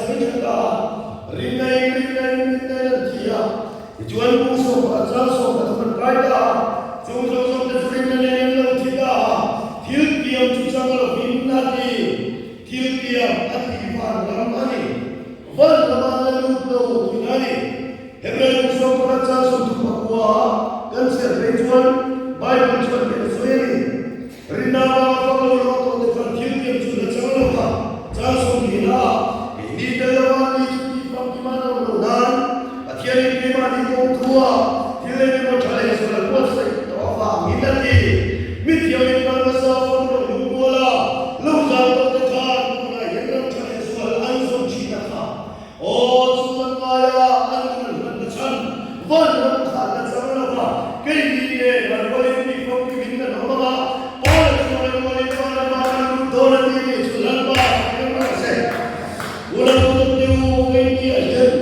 sawi tha ta a, rinna in rinna in rinna in an thi a, tichuan bung 11 chang 13 an kai ta a, chung zawng zawng te chu rinna nen an lo thi ta a, thil tiam chu chang lovin a ti, thil tiam a tih van lam a ni, van lama la lut lo tihna a ni. Hebrai bung 11 chang 34 ah kan chhiar phei chuan Bible chuan hian a sawi a ni. Rinna avanga fak lo lo tawh te chuan thil tiang chu la chang lo va, chang 20 ah keini tel lova ni chu tih famkim an awm loh nan Pathianin keimahni kawng thua thil eng emaw tha leh zual a buatsaih tawh avangin a ti. Mi thiangin kal hmasa fak lo lungmual a lo zan tawh te khan tunah hian ram tha leh zual an zawm thin a kha. Aw chu lam ngaia an nun an hman na chhan van ram kha la chang lo va, keini nen an rualin tih famkim in kan awm ang a, Paula chuan an rualin van rama kan lut dawn a ti nih chu Lalpa kan ram rawh se. Ula tu tak te u keini ah hian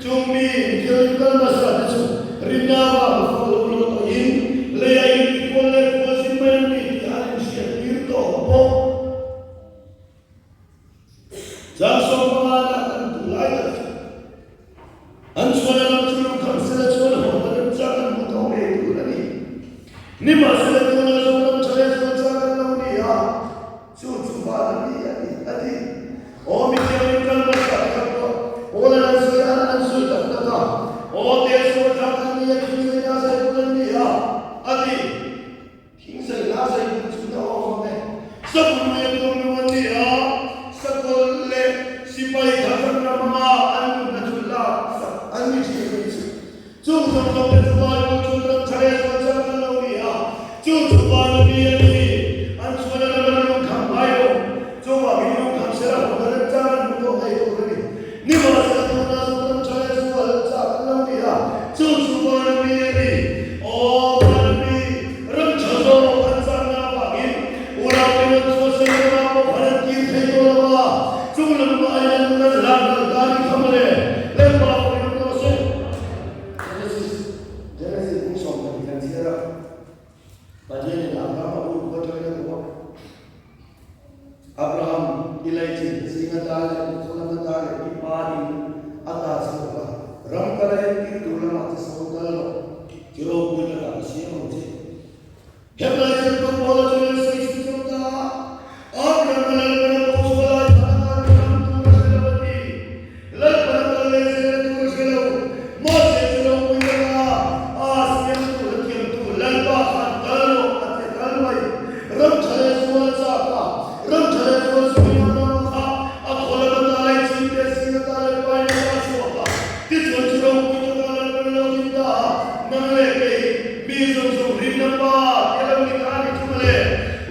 chung mi mithiangin kal hmasa te chu rinna vang fak lo lo tawhin leiah in mikual leh khualzin mai an ni tih an inhriat tir tawh bawk. Chang 15 na kan duh lai tak chu an chhuan a lam chu lungkham sela chuan hawn a rem chak an hmu tawh ngei tur a ni. Nimahsela tuna Zoram tha leh zual chak an lo ni a, chu chu van a ni a ni a ti. Aw mi thiangin kal hmasa te kha pawh Paul-a'n an sawi a, an sawi tak tak a, aw tel sawi thlak an ni a, thingzai na zai bul an ni a, a ti. Thingzai la zai bul chu na awm ang e. Sakawlh leh kawlnu an ni a, sakawlh leh sipai thar ram anga an nunna chu lak sak an ni thin a nih chu. Chung zawng zawng te chu Bible chuan ram tha leh zual chak an lo ni a, chu chu van a mi a ni. An chhuan a ram an lungkham ngai lo. Chuvangin lungkham sela hawn a remchang an hmu tawh ngei tur a ni. Nimahsela tuna zawng ram tha leh zual chak an lo ni a, chu chu van a mi a ni. Aw van a mi, ram tha zawk an chakna avangin unaute an chhuahsan rama pawh han an tir thei tawh lo a, chung lam aiin an nun an hlan ral ta a ni kha mawle. Lalpa pawhin awm tawh se. Genesis, Genesis bung 12 kan chhiar a, Pathianin Abraham a ur khuat atangin a duh a. Abraham i laichin zing ata leh i khaw lam ata leh i pa in ata chhuak a, ram kal a entir tur lamah che sawn kal rawh, chi ropui takah ka siam ang che. Heplai ziaktu Paula chuan an sawi chhun zawk ta a, Abraham a Lalpan a ko chhuah lai khan a kal ram tur a hre lo a ti. Lalpan a kal leh zel a tur a hre lo. Mahse chu ropui taka a siamtu la thiamtu Lalpa khan kal rawh a ti a kal mai. Ram tha leh zual a chak a, ram tha leh zual chungin a ram kha a khaw lam ata leh chinte zing ata leh pain ata a chhuak a. Tichuan chu ropui taka Lalpan a lo din ta a, nang leh kei mi zawng zawng rinna pa ti a lo ni ta a ni chu mawle.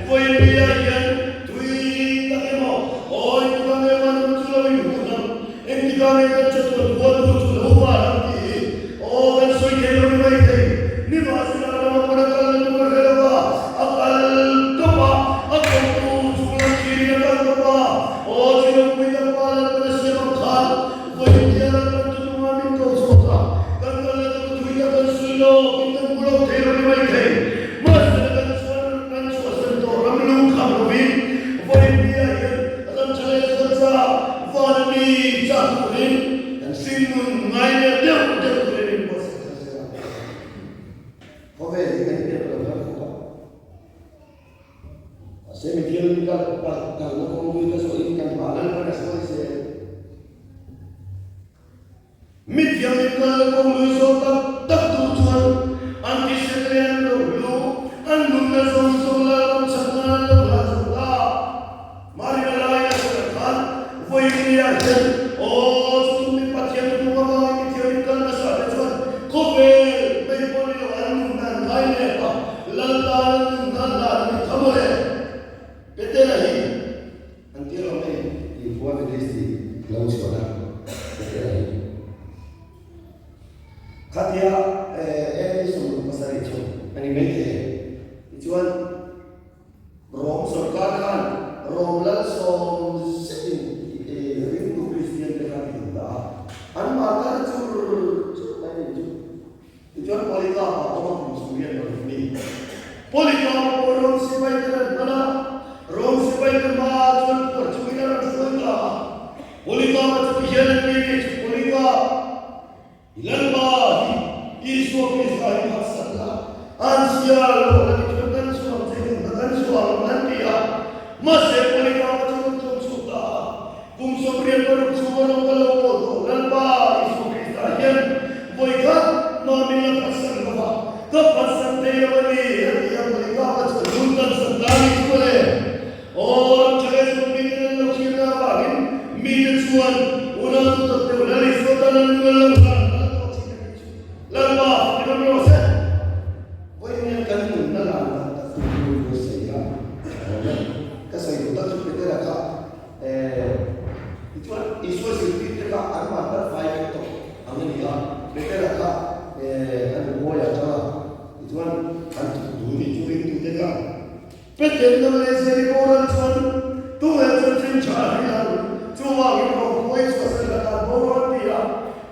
Vawiin mi-ah hian Tui tak emaw, aw engtikah nge vanram chu lo inhun ang, engtikah nge kan chatuan hual hu chu lo van ang tih hi aw kan sawi thei lo ni mai thei. Nimahsela rama pawn a kal na tur a hre lo va, a kal tawp a, a kawngtu chung lam thirin a kal tawp a, aw chi ropui tak pa Lalpan a siam ang khan vawiin hian Lalpan chu tunga min ko chhuak a, kan kal na tur tui tak kan sawi lo, in kan hmu lo thei lo ni mai thei. Mahsela kan chuan kan chhuahsan tawh ram lungkham lovin vawiin ni-ah hian ram tha leh zual cha van a mi chah turin kan hringnun ngai leh deuh deuh turin min buatsaih thar zel a. Khawvel hi kan inep lo thar khawp a. Mahse mi thil kal kalna kawng lui ka zawhin kan hma Lalpan a sawi zel. Mi thiangin kal le kawng lui zawh tak tak tur chuan an thisen leh an rohlu, an nunna zawng zawng Lalram chak nan an lo hlah zo ta. Marina laiin a sawi ang khan, Vawiin nia hian, aw, chu tum mi Pathian thutlung avangin mi thiangin kal hmasa te chuan khawvel mai pawh ni lo an nunna an ngai lep a, Lal tan an nunna an hlah ni tha mawle. Petera hi. An tir lo mai tih khua Venice tih lo chhuah na Petera hi. Khatia AD 67 chho a ni mai thei e. Tichuan Rom sorkar khan Rom lal sawm zetin ringtu Kristian te kha ti duh dah a, an martar chur chur mai nih chu. Tichuan Polycarp-a awm a kum sumriat paruk mi. Polycarp-a pawh Rom sipai te rawn hman a, Rom sipai te hmaah chuan puar chungin a rawn hruai ta a. Polycarp-a chu ti hian zial lo la ti chuan kan chhuang che kan hna kan chhuang ang an ti a. Mahse Polycarp-a chu rawn tlawm chhuak ta a, kum 86 chhunga rawng ka lo pawl tawh Lalpa Isua Krista hian vawi khat mah min la phatsan lo va, ka phatsan thei lo a ni a ti a, Polycarp-a chu lung kan sak ta a ni chu mawle. Aw ram tha leh chuan mite an lo thirna avangin mite chuan unau chu tak deuh Lal Isua tan an nual lo hlan a tawh thin a nih chu. Lalpa i rawn rawh se. Vawiin kan nunna lan dan tak chu chu ka sawi a, awm e. Ka sawi duh tak chu Petera kha eh tichuan Isua zirtirte kha an mahni fai vek tawh ang a ni a, Petera kha eh a nungawi a tang a, tichuan an thuk duh nih chu ringtute kha. Peter na Malaysia i boral chuan tunge chuan chin tha a hril ang? Chuvangin Rohmuai chu a sel lakah boral ti a,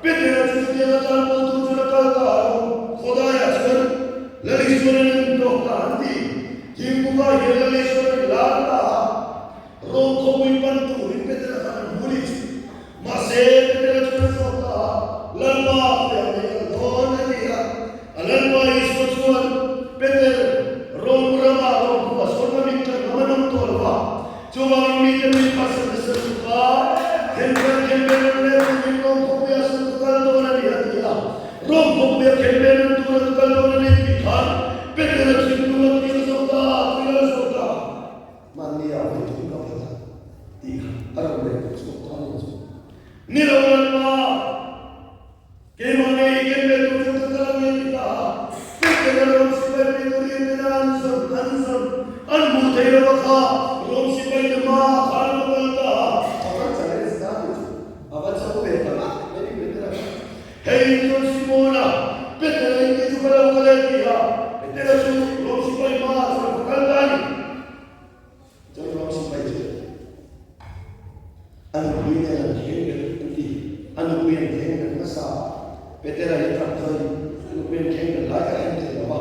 Peter-a chu chutiang a tan pawl tur chuan a kal ta a lo. Khawdaiah chuan Lal Isuan an en tawk ta an ti. Thingbuka hian Lal Isuan an lar ta a, Rom khawpui pan turin Peter-a khan an hmu ni chu. Mahse, Petera chuan a zawt ta a, Lalpa, khawiah nge kal dawn? a ti a. A Lalpa Isua chuan, Peter, Rom ramah Rom khua sawn ka min ṭan ngam an awm tawh lo va, chuvangin mite min phatsan nasa lutuk a, khenphen khenphen an leh turin Rom khawpuiah sawn ka kal dawn a ni, a ti a. Rom khawpuia khenphen an tura ka kal dawn a ni tih khan Petera thinlung a tih a zawt ta a, tui a zawt ta. Mahni ah vawi thum ka phat a tih kha a rawn ngaihtuah chhuak ta nih chu. Ni lo Lalpa, keimah ngei i ken ve tur chuan ka kal ang e ti ta a, Peter a Rom sipai Praetorian te na an zawn an zawn an hmuh theih lo a kha Rom sipai te hma ah khan a va kal ta a. A va challenge ta nih chu, a va cho ve ta ngah mai ni Peter a kha. Hei chuan Simona, Petera in ti chu ka lo kal e ti a, Petera chu Rom sipai hma ah chuan a va kal ta a ni. Chuan Rom sipai chu a nupui nen an thleng ber an ti. A nupui an thleng ber hmasa a, Petera hi tap chuan a nupui an thleng ber lai kha a en thei lo va.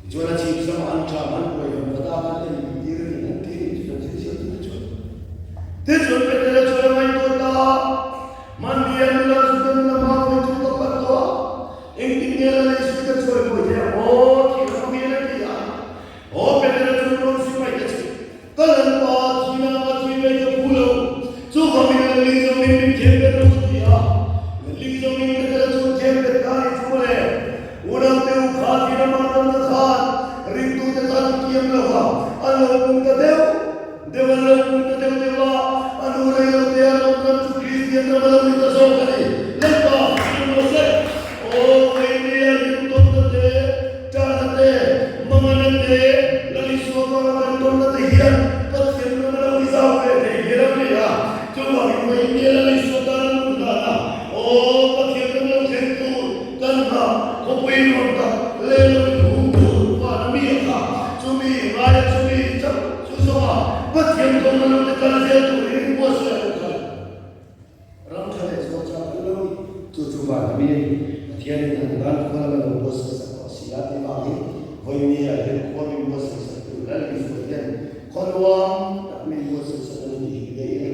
Tichuan a chhip samah an ṭham an buai van va tak an en tir a ni an ti a ni chu kan thil chhiat chu tichuan. Tichuan Petera chuan a ngaihtuah ta a, Hmanni a nula Juda nula hma vawi thum ka pan tawh a, engtin nge la lei sui ka chawi buai thei ang aw tih ka hmu hian a ti a. Aw Petera chuan rawn sipai ta che, ka Lalpa thihna anga thi ve ka phu lo, chuvangin Lalling zawngin min thiam bet rawh ka ti a. Lalling zawngin Petera chuan thiam bet ta a nih chu mawle. Unaute u kha thi ramah tamna khan ringtute khan an kiam lo va, an lo pung ta deuh deuh, an lo pung ta deuh deuh a, a nu rei lo te a rawng ram chu Kristian ram a lo ni ta zawk a ni. Lalpa, hrilh rawh se. Aw, keini a him tawnna te, ṭahna te, mangana te, Lalisua vanga kan tawnna te hian Pathian ram a lo ni zau ve thei hial ang ni a. Chuvangin vawiin Lalisua tan a nun hlan a, aw, Pathian ram lo thleng tur kan hna khawpui nuam tak leh lo inhung tur van a mi a kha, chumi ngaia chumi chauh chu zawnga Pathian tawnna lo te kal zel turin buatsaih ang kha. Ram tha leh zual chak an lo ni. Chu chu van a mi a ni. Pathianin an tan khua lam a lo buatsaih sak tawh si a tih vangin vawinia hian khua min buatsaih sak tur Lal Isua hian khaw nuam tak min buatsaih sak a ni tih hi daih ila.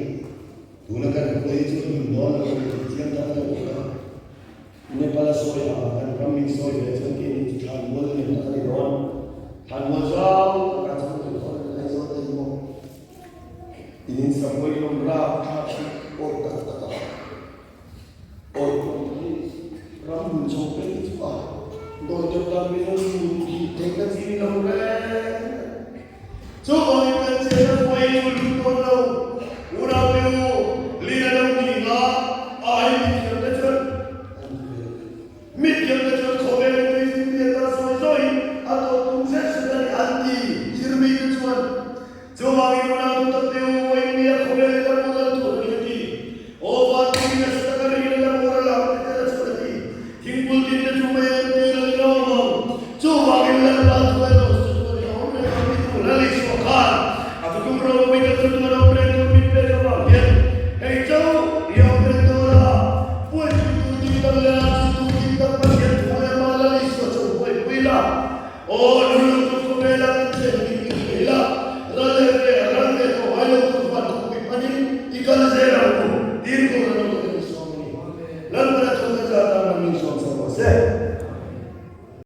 Tuna kan khua hi chu a hmun dawn lo a ni tih chiang tak a lo awm a. Nepal a sawi ang a kan ram min sawi ve chuan keini chu thlanmual lian tak a ni dawn. Thlanmual zau takah chuan kan khaw a ni Aizawl te hi maw. In insamuai lawm rap thlak hi awi tak tak a, awi pawh hi ram hun chho phei hi chu a dawi deuh dan min rawn hmu hi theihna chi ni lo reng. Chuvangin kan chenna hruai chu lut dawn lo, unau u, lin a lo nih nga ai mithiam te chuan an ti ve. Mithiam te chuan khawvel in tui fim lian ta sawi sawiin a tawp tum hret hret a ni an ti, zirmi te chuan. Chuvangin unau tu tak te u, vawiin mi a khawvel in la boral tur a ni a ti. Aw van tui in nasa taka ring in la boral ang ti te chuan a ti. Thingpul tin te chu mei an tui ral in a awm ang. Chuvangin Lalpa thu erawh chu chatuan in a awm reng ang ti tu Lal Isua khan a thutlung ropui tak chatuan awm reng tur min pek avang hian hei chauh hi a awm reng dawn a. Buaipui tur dik tak leh a chu tur dik tak Pathian thu leh amah Lal Isua chauh buaipui la. Aw lung lo tur khawvela kan chen dik dik thei la, ral leh ve a ral ve tawh ngai lo tur chuan khawpui panin i kal zel ang u, tir tur an awm takin i sawm a ni. Lalpana thu kan zah tan ang min sawm sak rawh se.